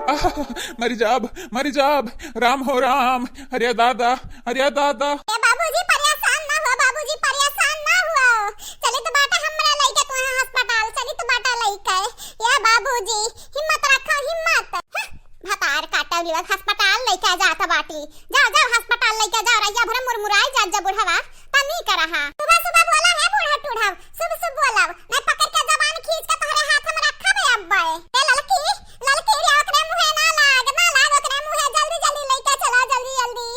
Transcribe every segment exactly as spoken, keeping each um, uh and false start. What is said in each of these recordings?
आह, मरी जाब, मरी जाब, राम हो राम, अरे दादा, अरे दादा। ए बाबूजी, परेशान ना हुआ बाबूजी, परेशान ना हुआ। चलित बाटे हमरा लइके तुहे अस्पताल, चलित बाटे लइके। ए बाबूजी, हिम्मत रखो, हिम्मत। हं, भतार काटव लिवत अस्पताल लइके जात बाटी। जाओ, जाओ, अस्पताल लइके जाओ, रहिया भरे मुरमुराई जात जा बुढ़वा, त नीक रहा। सुबह सुबह बोला है बूढ़ा टूढ़ा, शुभ शुभ बोला, नहीं पकड़ के जबान खींच के तोहरे हाथ में रखब अब्बे। ए ललकी, ललकी रे, ओकरे मुँहे ना लाग, ना लाग ओकरे मुँहे, जल्दी जल्दी लइके चला, जल्दी जल्दी।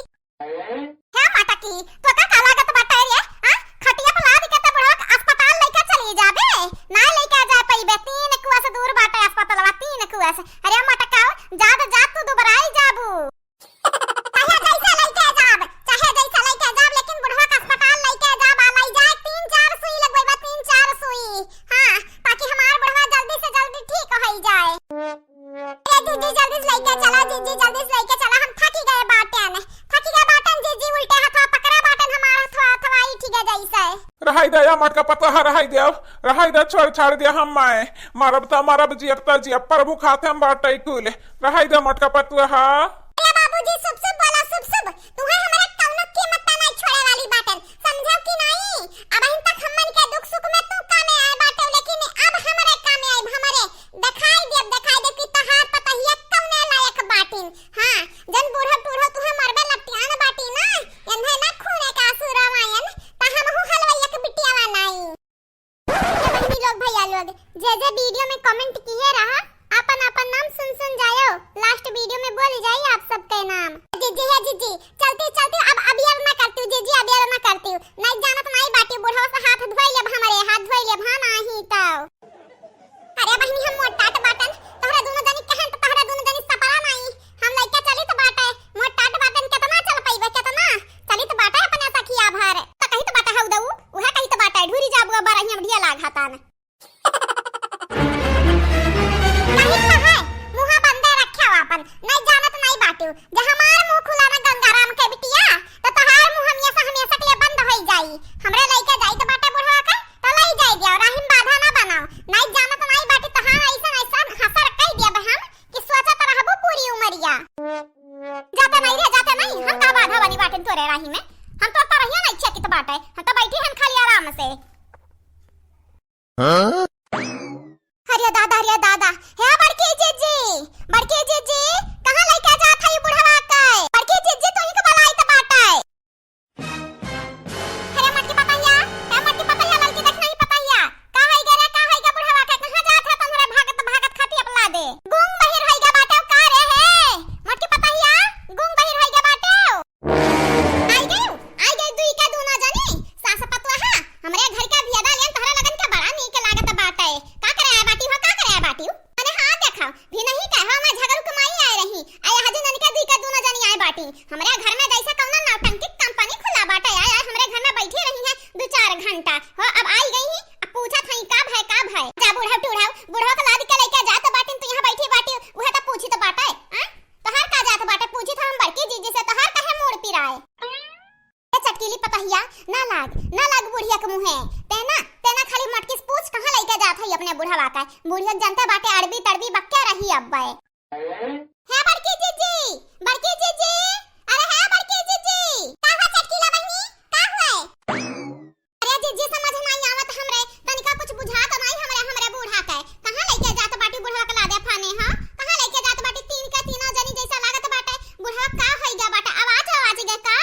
हे मटकी, तोका का लागत बाटे रे? हाँ? खटिया पे लाद के त बुढ़वा के अस्पताल लइके चली जाबे, ना लइके जा पइबे, तीन कुआ से दूर बाटे अस्पतालवा, तीन कुआ से। अरे मटकाओ, जात जात तू दुबराई जाबू। चाहे जैसे लइके जाब, चाहे जैसे लइके जाब, लेकिन बुढ़वा के अस्पताल लइके जाब, आ लइ जाए तीन चार सुई लगवइबा, तीन चार सुई। हाँ, ताकि हमार बुढ़वा जल्दी से जल्दी ठीक होइ जाए। ए जीजी, जल्दी से लइके चला, जीजी, जल्दी से लइके चला, हम थकी गए बाटेन, थकी गए बाटेन जीजी, उल्टे हथवा पकड़ा बाटेन हमार हथवा, हथवा ई ठीक है जैसे। रहाई दे या मोटका पतोहा, रहाई दे, रहाई दे, छोड़ छाड़ दे हम माए, मरब त मरब, जियब त जियब, प्रभु खाते हम बाटे कुल, रहाई दे मोटका पतोहा। अरे बाबूजी, शुभ शुभ बोला, शुभ शुभ। तुहे हमरा कौनो कीमत पे नहीं छोड़े वाली बाटन, समझो कि नहीं? अबहिन तक हमन के दुख सुख में तू कामे आए बाटे, लेकिन अब हमरे कामे आइब, हमरे। देखाई देब, देखाई देब कि तोहार पतहिया कौने लायक बाटिन। हाँ, जन बूढ़ो टूढ़ो तुहे मरबे लपटियान बाटी ना, एन्हे ना खूने का आंसू रवायन, त हमहू हलवैया के बिटियावा नाई। ए बहिनी लोग, भैया लोग, जे जे वीडियो में कमेंट किए रहा, आपन आपन नाम सुन सुन जायो। लास्ट वीडियो में बोल जाई आप सबके नाम। जीजी है जीजी, चलती चलती अब अबियर ना करती हूँ जीजी, अबियर ना करती हूँ। नहीं जानत नहीं बाटी, बुढ़वा से हाथ धोई लेब हमरे, हाथ धोई लेब, हाँ नाही तो। अरे बहिनी, हम मोटाट बाटन, तोहरा दोनों जनी कहन त तोहरा दोनों जनी सपरा नाही। हम लइका चलित बाटे, मोटाट बाटन, केतना चल पइबे, केतना? चलित बाटे अपने सखिया भर। त कहित बाटे हऊ दऊ, उहे कहित बाटे, ढूरी जाबू अब बरहिया में ढिया लाग हतान। कहित त है, मुँहा बंदे रखे हो आपन, नहीं जानत नहीं बाटू। जे हमार मुँह खुला ना गंगाराम के बिटिया, त तोहार मुँह हमेशा, हमेशा के लिए बंद होई जाई। हमरे लइके जाइत बाटे बुढ़वा के, त लई जाई दियो, राहिम बाधा ना बनाओ। नहीं जानत नहीं बाटी, तोहार ऐसन, ऐसन हसर कई दियब हम कि सोचत रहबू पूरी उमरिया। जाते नहीं रे, जाते नहीं, हम का बाधा बनी बाटिन तोरे राही में? हम तो तरहिया नहीं छेकित बाटे, हम तो बैठी हन खाली आराम से। हाँ? अरे दादा, अरे दादा, हे बड़की जीजी, बड़की जीजी, कहाँ लइके जात हई बुढ़वा के? बड़की जीजी, तोही के बलाइत बाटे। अरे मोटकी पतहिया, हे मोटकी पतहिया, ललकी देख नहीं पतहिया, का होई गे रे, का होई गे बुढ़वा के, कहाँ जात है तोहरे भागत भागत खटिया पे लादे? गूंग बहिर होई गे बाटे का रे हे? मोटकी पतहिया, गूंग बहिर होई गे बाटे। आई गयू, आई गई दुई का दूना जनी, सास पतोहा, हमरे घर का भियादा लेन तोहरा लगन के बड़ा नीक लागत बाटे। का करे आए बाटी हो, का करे आए बाटी हो? अरे हाँ देखा, भी नहीं कहो, मैं झगड़ू के माई आए रही। आए हजू ननिका दुई का दूना जनी आए बाटी। हमरे घर में जैसे कौनो नौटंकी कंपनी खुला बाटे। आए, आए हमरे घर में बैठी रही है दो चार घंटा। हो, अब आई गई ही, अब पूछत हई का भय, का भय? जा बूढ़ा टूढ़ा, बूढ़ा के लाद के लइके जात बाटिन, तू यहाँ बैठी बाटी, उहे तो पूछी तो बाटे, आ? तोहार का जात बाटे, पूछी तो हम बड़की जीजी से, तोहार काहे मूड़ पिराए? ए चटकीली पतहिया, ना लाग, ना लाग बुढ़िया के मुँहे। तेना, तेना खाली मोटकी से पूछ, कहाँ लइके जात हई अपने बुढ़वा का? बुढ़िया के जनते बाटे, अड़बी तड़बी बक्के रही अब्बे। हे बड़की जीजी, बड़की जीजी, अरे हे बड़की जीजी। का हुआ चटकीला बहिनी, का हुआ? अरे जीजी, समझ नाई आवत हमरे, तनिका कुछ बुझात नाई हमरे, हमरे बूढ़ा के। कहाँ लइके जात बाटी बुढ़वा के लादे फाने, हाँ? कहाँ लइके जात बाटी? तीन के तीनों जनी जैसा लागत बाटे। बुढ़वा का होई गा बाटे? आवाज, आवाज गे का?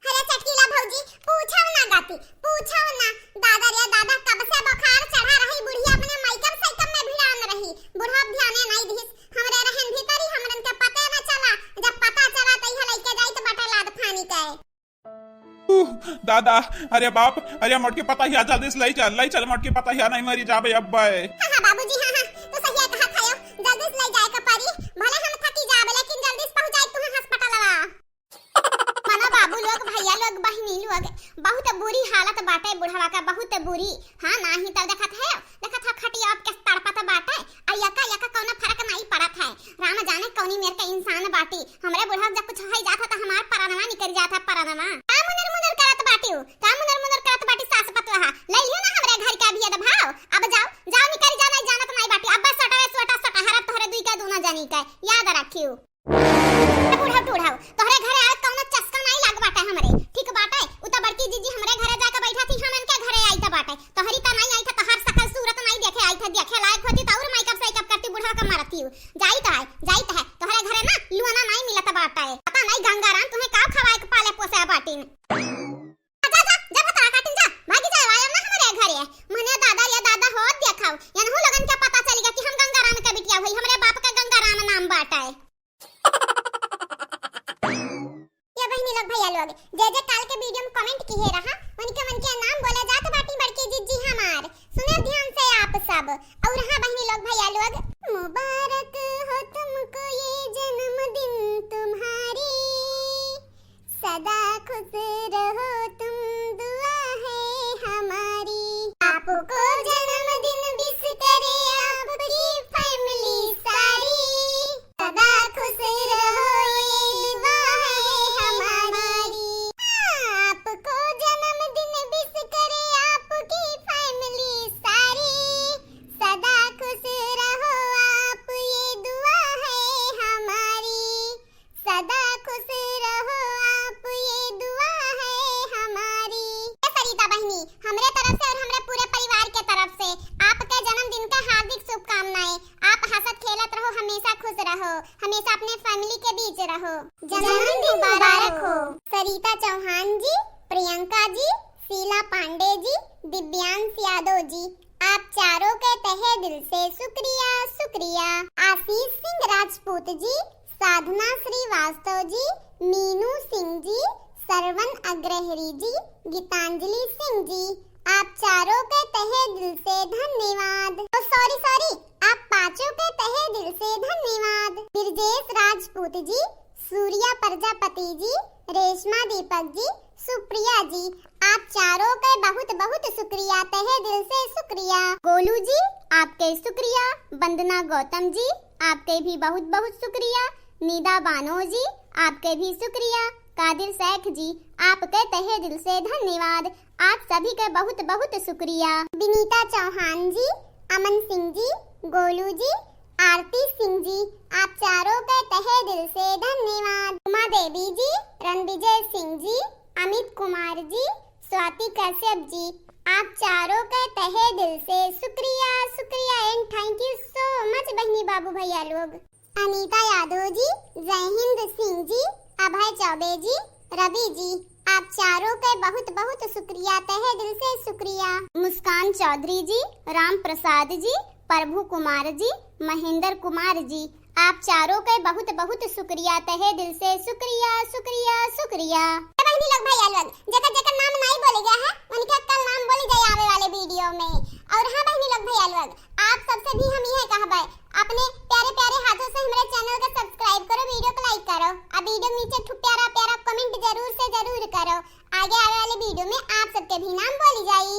अरे चटकीला भौजी, पूछो ना गति, पूछो ना। दादा रे दादा, कब से बुखार चढ़ा रही, बुढ़िया अपने माइकम साइकम में भिड़ान रही। बुढ़वा ध्याने नाई दिहिस, हमरे रहन भीतरी हमरन के पते न चला। जब पता चला, त इहे लइके जाइत बाटे लाद फानी के। उह, दादा, अरे बाप, अरे मोटकी पतहिया, जल्दी से लई चल, लई चल मोटकी पतहिया, नहीं मरी जाबे अब्बे। हाँ, हाँ, बाबूजी, हाँ, हाँ, तू सही कहत हयो, जल्दी से लई जाए के पड़ी, भले हम थकी जाबे, लेकिन जल्दी से पहुँचाई तू अस्पतालवा। मनो बाबू लोग, भैया लोग, बहिनी लोग, बहुत बुरी हालत बाटे बुढ़वा का, बहुत बुरी। हाँ, नाही तो देखत है, देखत है खटिया पे के तड़पत बाटे, आ यका, यका कौनो फर्क नहीं पड़त है। राम जाने कौनी मेर के इंसान बाटी। हमरे बुढ़वा जब कुछ होई जात है तो हमार परनवा निकल जात है, परनवा। का मुनर मुनर करत बाटी हूँ? का मुनर मुनर करत बाटी सास पतोहा? ले लियो ना हमरे घर के अभी भाव। अब जाओ, जाओ निकल जाओ, नहीं जानत नहीं बाटी। अब बस सटवे सोटा सटहरब तोहरे दुई का दूना जनी के। याद रखियो। बूढ़ा टूढ़ा, तोहरे घरे आए कौनो चस्का नाई लाग बाटे हमरे, ठीक बाटे? उ त बड़की जीजी हमरे घरे जाके बैठा थी, हमन के घरे आई त बाटे। तोहरी त नाई आई त तोहर सकल सूरत नाई देखे आई त, देखे लायक होती त और मेकअप सेकअप करती, बूढ़ा के मारती। जाई त है, जाई त है, तोहरे घरे ना लुआना नाई मिलत बाटे। पता नाई गंगाराम तुम्हें का खवाए के पाले पोसे बाटिन। जा, जा, जा, भतरा काटिन जा, भागी जा, आया ना हमरे घरे। मने दादा रे दादा हो, देखाओ, यनहू लोगन के पता चल गया कि हम गंगाराम के बिटिया हुई, हमरे बाप का गंगाराम नाम बाटे। ये बहिनी लोग, भैया लोग, जे जे काल के वीडियो में कमेंट किहे रहा, उनके, उनके नाम बोले जात बाटी बड़की जीजी हमार। सुने ध्यान से आप सब। और हाँ बहिनी लोग, भैया लोग, मुबारक हो तुमको ये जन्मदिन तुम्हारी, सदा खुश रहो तुम, दुआ है हमारी। आपको जन्मदिन विश करे आपकी फैमिली सारी, सदा खुश रहो ये दुआ है हमारी। आपको जन्मदिन विश करे आपकी फैमिली सारी, सदा खुश रहो आप ये दुआ है हमारी। सदा खुश रहो आप, ये दुआ है हमारी। ए सरिता बहिनी, हमरे तरफ से और हमरे पूरे परिवार के तरफ से आपके जन्मदिन का हार्दिक शुभकामनाएं। आप हंसत खेलत रहो, हमेशा खुश रहो, हमेशा अपने फैमिली के बीच रहो। जन्मदिन मुबारक हो। सरिता चौहान जी, प्रियंका जी, शीला पांडे जी, दिव्यांश यादव जी, आप चारों के तहे दिल से शुक्रिया, शुक्रिया। आशीष सिंह राजपूत जी, साधना श्रीवास्तव जी, मीनू सिंह जी, सरवन अग्रहरी जी, गीतांजलि सिंह जी, आप चारों के तहे दिल से धन्यवाद। ओ sorry, sorry, आप पांचों के तहे दिल से धन्यवाद। ब्रजेश राजपूत जी, सूर्या प्रजापति जी, रेशमा दीपक जी, सुप्रिया जी, आप चारों के बहुत बहुत शुक्रिया, तहे दिल से शुक्रिया। गोलू जी, आपके शुक्रिया। वंदना गौतम जी, आपके भी बहुत बहुत शुक्रिया। निदा बानो जी, आपके भी शुक्रिया। कादिर शेख जी, आपके तहे दिल से धन्यवाद। आप सभी के बहुत बहुत शुक्रिया। विनीता चौहान जी, अमन सिंह जी, गोलू जी, आरती सिंह जी, आप चारों के तहे दिल से धन्यवाद। उमा देवी जी, रणविजय सिंह जी, अमित कुमार जी, स्वाति कश्यप जी, आप चारों के तहे दिल से शुक्रिया, शुक्रिया and thank you so much बहिनी बाबू भैया लोग। अनीता यादव जी, जय हिंद सिंह जी, अभय चौबे जी, रवि जी, आप चारों के बहुत बहुत शुक्रिया, तहे दिल से शुक्रिया। मुस्कान चौधरी जी, राम प्रसाद जी, प्रभु कुमार जी, महेंद्र कुमार जी, आप चारों के बहुत बहुत शुक्रिया, तहे दिल से शुक्रिया, शुक्रिया, शुक्रिया। ए बहिनी लोग, भैया लोग, जेकर जेकर नाम नाई बोले गया है, उनके कल नाम बोली जाए आवे वाले वीडियो में। और हाँ बहिनी लोग, भैया लोग, आप सबसे भी हम यह कहबे, अपने प्यारे प्यारे हाथों से हमारे चैनल का सब्सक्राइब करो, वीडियो को लाइक करो, और वीडियो में नीचे ठू प्यारा प्यारा कमेंट जरूर से जरूर करो। आगे आवे वाले वीडियो में आप सबके भी नाम बोली जाई।